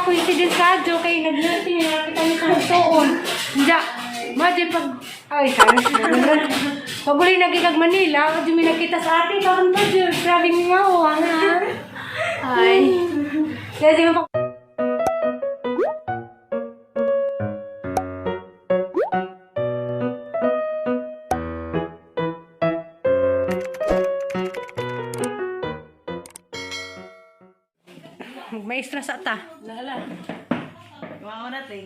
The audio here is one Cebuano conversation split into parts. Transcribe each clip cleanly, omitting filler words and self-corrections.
Coincidence ka, Jo, kay nag-nursing, nakita niyo sa nagtuon. Hindi, maji pag, ay, sorry. Pag uli naging kag Manila, wadyo may nakita sa atin, karon pa, Jo, grabe nga, oh, ha? Ay. Kaya di mo pa Maestra sa ta. Lala. Mga natin.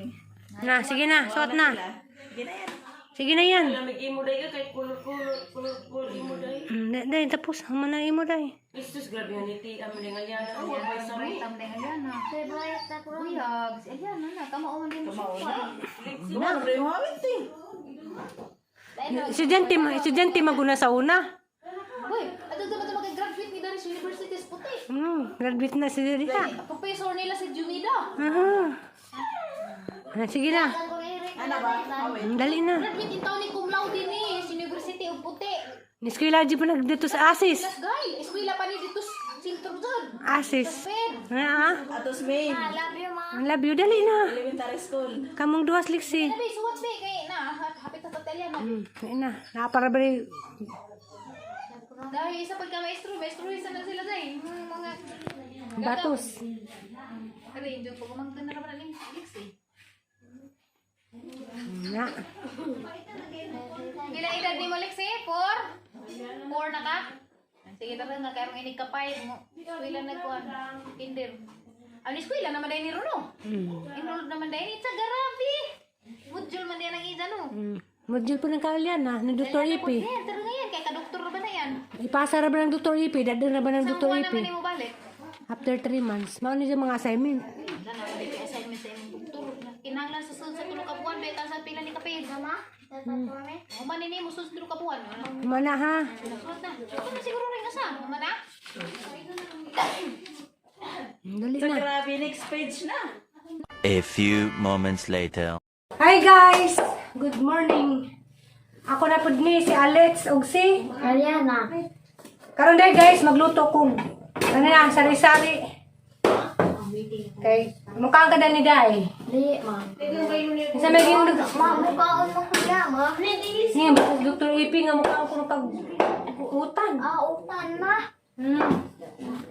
Na, sige na, suot na. Sige na yan. Sige na yan. Lamig imo day ka kay kulor-kulor, kulor-kulor imo day. Dahil tapos, human na imo day. Isus grabe nga niti am ning alyana. Oh, way sa mi. Uyag, si Eliana na, kamao man din mo siya. Gumawa na yung hawit eh. Estudyante, estudyante maguna sa una. Uy, ato dapat mag-graduate ni Daris University sa puti. Graduate na si Rita. Professor nila si Jumida. Aha. Ah, sige na. Ano ba? Hawit. Dali na. Graduate in taon ni cum laude ni sa University of Puti. Niskwela di pa nag dito sa Asis. Las guy, eskwela pa ni dito sa sentro dyan. Asis. Bed. Ah, Atos main. Love you, ma. I love you. Dali na. Elementary school. Kamong duwas liksi. Sabi, suwat be, kay na, hapit sa Eliana. Dali na. Napara ba rin- Dahil isa pagka maestro, maestro isa na sila day. Yung mga Batos. Sabi, hindi ko gumangkan na naman aling Alex eh. Na. Pila edad ni mo, Alex eh? Four? Four na ka? Sige, tara nga, kaya mga inig ka five mo. Eskwela na kuan. Kinder. Ano eskwela naman dahil ni Runo? Enrolled naman dahil. It's a garabi! Module man din ang isa no. Module po ng kaulyan na, ng Dr. Ipi. Yan, tara nga yan. Kaya ka-doktor na ba na yan? Ipasa ra ba ng Dr. Ipi? Dadaan na ba ng Isang Dr. buwan Ipi? naman ni mo balik. After 3 months. Mao ni siya mga assignment. Wala na, hindi ka assignment sa imong doktor. Kinahanglan sa sulod sa tulo ka buwan, beta sa pila ni kape. Mama? Human ni mo sulod sa tulo ka buwan. Ano? Mana ha? Suot na. Ito na siguro rin asa. Human na? Dali Sa na. grabe, next page na. A few moments later. Hi guys! Good morning! Ako na pud ni si Alex ug si Ariana. Karon day guys, magluto kog ano na, sari-sari. Okay, mukha ang kada ni Day. Di, ma. Sa maging Ma, mukhaon mo kuya, ma. niya ba Dr. Ipi nga mukha ang kuno pag utan. Ah, utan, ma.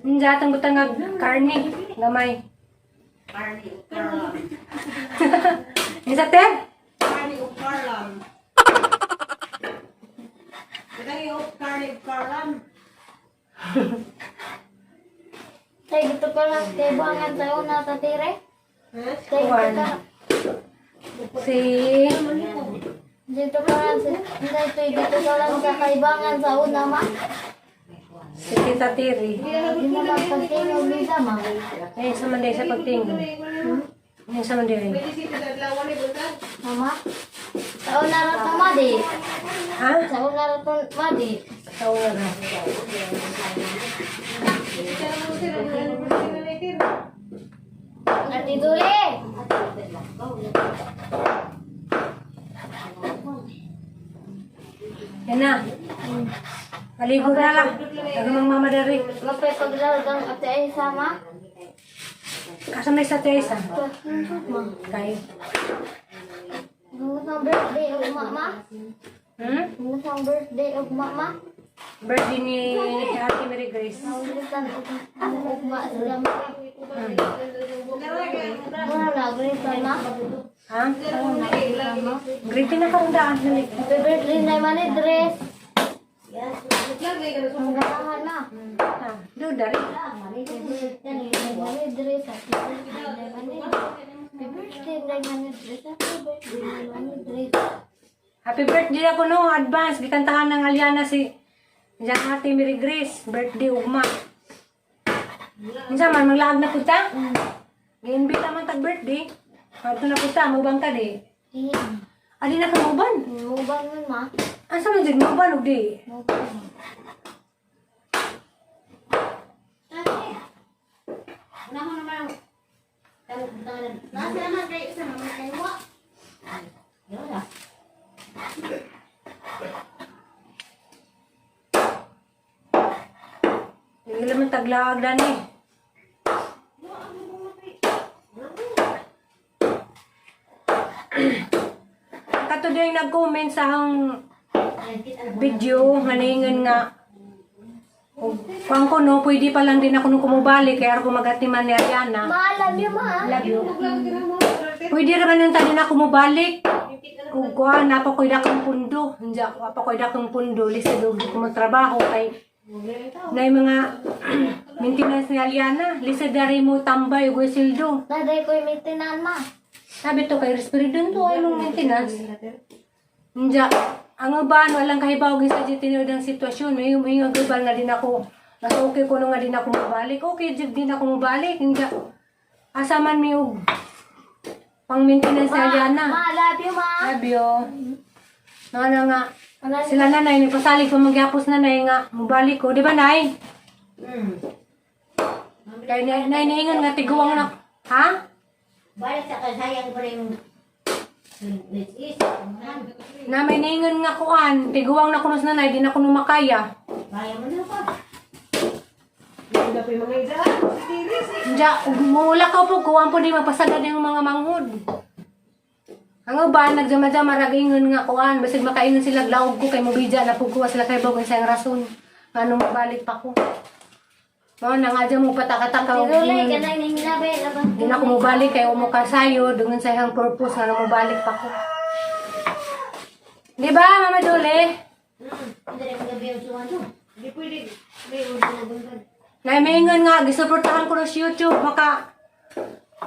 Hindi atang butang nga karne gamay. Carly of Carlan. Isa Ted? Carly of Carlan. Carly of Carly of Carlan. Tay, dito ko lang kay buwangan sa una, tatire. Tay, dito ka. Si Dito ka lang sa, dito, dito ka lang sa kaibangan sa una, ma. si Tita Tiri. Hindi na magpagtingog nila, ma. Ay, sa manday sa pagtingin. Ay, sa manday. Mama? Sa una ra to, ma, di. Ha? Sa una ra to, ma, di. Sa una. Ate Duli! Yan na. Paligo na lang. Tagamang mama dari. Mapay paglagang ate ay sama. Asa may sa Teresa? Ma. Kay. Gusto ang birthday og mama. Hmm? Gusto ang birthday og mama. Birthday ni Ate Mary Grace. Gusto ang ugma sila ma. Wala na, grito na. Ha? Greeting na karong daan. Dali. Happy birthday na man dress. Ang ganahan na. Ha? Do dari. Happy birthday na man dress. Happy birthday na man Happy birthday na man dress. Happy birthday na man dress. Happy birthday ako no. Advance. Gikantahan ng Aliana si Diyan Ate Mary Grace. Birthday ugma. Minsan man, maglaag na puta. Giimbita man tag birthday. Adto na puta, mubang ka di. Di. Adi na ka muban. Muban man ma. Asa man jud muban og di? Muban. Nasa naman kayo isa naman kayo wa. Hindi naman taglaag dani. Kato din nag-comment sa akong video nga naingon nga kuan ko no, pwede pa lang din ako nung kumubalik kaya ako magatiman ni Ariana. Ma, love you, ma. Love you. Pwede raman yung tani na kumubalik. Kung kuan, napa ko'y dakong pundo. Hindi ako, apa ko'y dakong pundo. Lisa dog ko magtrabaho kay na yung mga maintenance ni Aliana. Lisa dari mo tambay ug sildo. Daday ko yung maintenance, ma. Sabi to kay Risperidon to ay mong maintenance. Hindi. Ang uban, walang kahibaw sa tinuod ang sitwasyon. May gubal nga din ako. Mas okay ko nga din ako mabalik. Okay, jud din ako mabalik. Hindi. Asa man mi og pang maintenance ni Aliana. Ma, love you, ma. Love you. Nga na nga. Sila nanay, nagpasalig pa magyapos nanay nga. Mubalik ko. Di ba, nay? Kaya nay, nay, naingon nga tiguang na. Ha? Balik sa kasayang ko rin yung is. Na may naingon nga kuan, tiguang na kunos nanay, di na kuno makaya. Kaya mo na pa. Diya, mula ka po, kuwan po di mapasagad yung mga manghod. Ang uban, nagjama-jama, ragingon nga kuan, basig makaingon sila, laog ko kay mubidya na pugkuha sila kay bogong sa rason. Nga nung mabalik pa ko. Mao na nga dyan mo patakataka. og Tirulay ingon. ka na yung hinabi. Di na ako mubalik kay mo kasayo, dungon sa iyang purpose nga nung mubalik pa ko. Di ba, Mama Dole? Hindi rin gabi ang suwan doon. Hindi pwede. May ulo. Naimingon nga, gisuportahan ko na sa YouTube,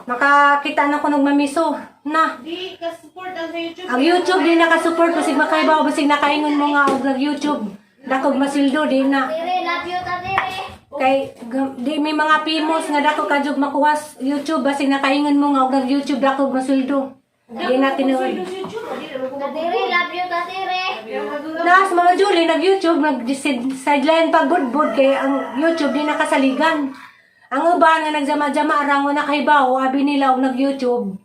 makakita na ko ng mamiso. Na, Di ka-support ang sa YouTube. ang YouTube di nakasupport, basig makaibaw, basig nakaingon mo nga og nag-YouTube. Dakog masildo, di na. Tire, love you, tatire. Kay, di may mga pimos nga dako kajug makuha sa YouTube, basig nakaingon mo nga og nag-YouTube, dakog masildo. Di na tinuod. Tatire, love you, tatire. Nas, mga Julie, nag-YouTube, nag-sideline pa good kay ang YouTube di nakasaligan. Ang uban nga nagjama-jama arang na kahibaw, abi nila og nag-YouTube.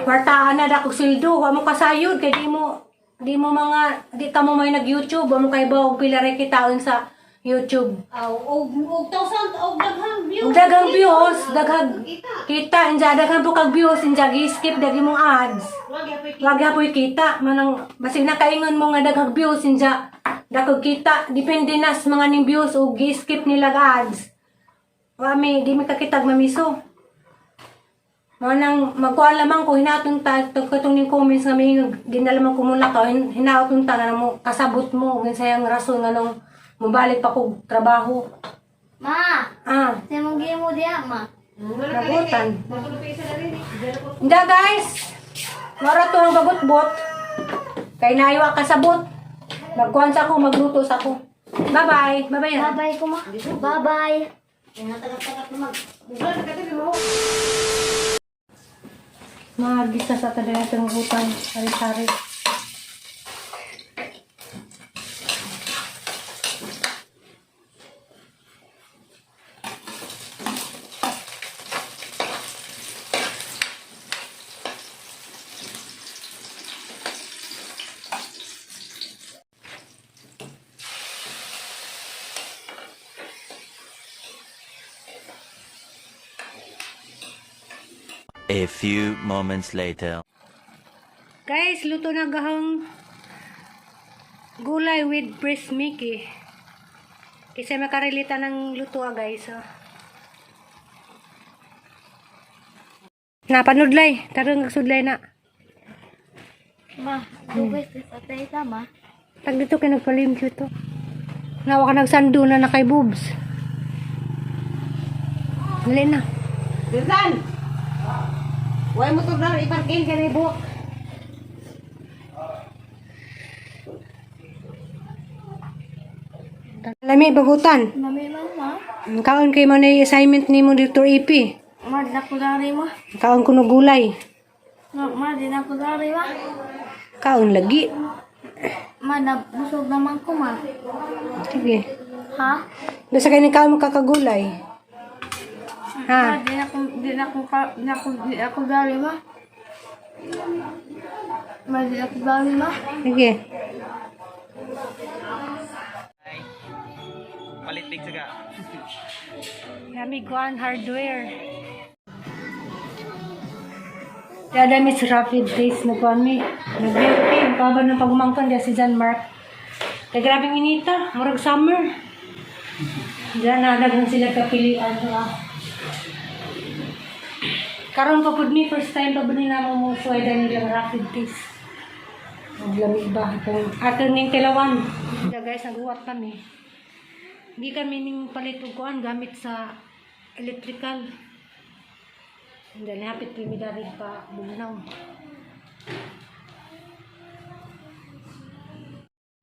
Kwartaan na dako sildo, wa mo kasayod kay di mo mga di ka mo may nag-YouTube, wa mo kahibaw og pila ra kitaon sa YouTube. Aw, og og thousand og daghang views. Ug daghang views, daghang kita, inja daghan po kag views, inja gi-skip dagi mong ads. Wag Wag hapoy kita manang basig nakaingon mo nga daghang views inja dakog kita depende na sa mga ning views o gi-skip nila ang ads. Wa mi di mi kakitag mamiso. Mao nang magkuan lamang ko hinaton ta katong ning comments nga may ginalaman ko muna ka hinaton ta nga mo kasabot mo ginsayang rason nga nung mobalik pa kog trabaho. Ma, Ah, sa mong gimo diya, ma. Nabutan. Hindi guys! Mara to ang bagot-bot. Kay naiwa kasabot. Magkuhan sa ako, magluto sa ako. Bye-bye. Bye-bye na. Bye-bye ko, ma. Bye-bye. Tinatagap-tagap naman. Magisa sa tayo itong utang. Sari-sari. A few moments later. Guys, luto na gahang gulay with breast Mickey. Kasi makarelita ng luto ah, guys. Oh. Napanudlay. Tarong sudlay na. Ma, dugay sa tatay ma. Tag dito kay nagpalimpyo to. Nawa ka nagsando na na kay boobs. Dali na. Dirdan. Way motor na iparking kay buhok. Lami bagutan. Mami, ma, ma. Kaon kay mo na yung assignment ni mo Dr. EP. Ma, di na ko dari, ma. Kaon kuno gulay. Ma, ma, di na ko dari, ma. Kaon lagi. Ma, nabusog naman ko, ma. Sige. Ha? Basta kay ni kaon mo kakagulay. Ha? Ma, di na ko, di na ko, di na ko, di na ko dari, ma. Ma, di na ko dari, ma. Sige. Palit big saga. Yami Guan Hardware. Kaya dami sa rapid test na kami. Nag-beauty. Paba ng pagumangkon diya si John Mark. Kaya grabing inita. Murag summer. Diyan na daghan sila kapilian. Ah. Karon pa pud mi, first time pa pud ni namo mo suwayda nilang rapid test. Maglami ba itong ato ning tilawan. Kaya guys, naghuwat kami. Hindi kami ning palit og kuan gamit sa electrical. Hindi, hapit po mi dari pa bugnaw.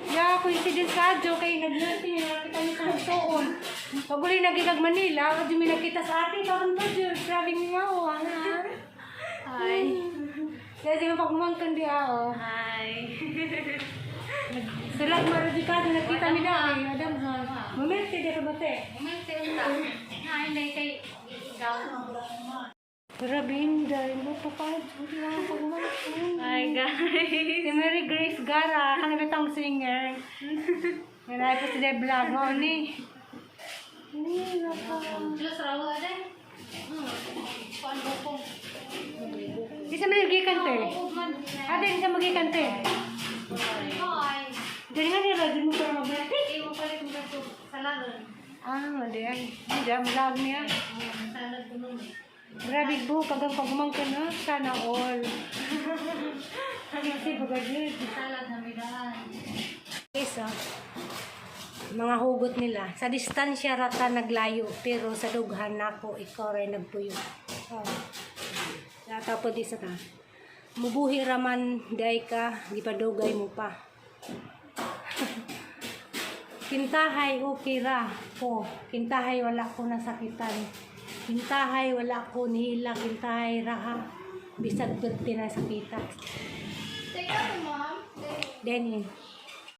Yeah, coincidence ka, Jo, kay nag-nursing, nakita niyo sa tuon. Pag uli nagigag Manila, di mi nakita sa atin, karon pa, Jo, grabe mi mao, ah. Hi. Kaya di mo pagmangkan di ah, oh. Hi. Sila maradi ka, nakita mi na, ay, madam ha. Mamerte, di ka bate. Umalte unta. Hi, hindi kay ikaw. Grabe, hindi mo pa pa, Jo, di lang pagmangkan. Hi guys. Si Mary Grace Gara, ang bitang singer. May po si Vlog, mo ni. Ni, naka. Diyos raw ade. Kuan bukong. Di sa magigikan te. Ate, di sa magigikan te. Hi. Dali nga nila, di mo para magbulati. Imo palit mo kato saladon. Ah, mali ay. Hindi, malag niya. Salad ko nun. Grabe bu, kagang pagumangkan ha. Sana all. Kasi bagay Salad na may daan. Isa, mga hugot nila. Sa distansya rata naglayo, pero sa dughan nako ikaw ray nagpuyo. Oh. Tapos di sa ta. Mubuhi raman day ka, gipadugay mo pa. Kintahay okay ra ko. Kintahay wala ko nasakitan. Kintahay wala ko nihila. Kintahay ra ha. Bisag perti na sakita. Take out, ma'am. Then,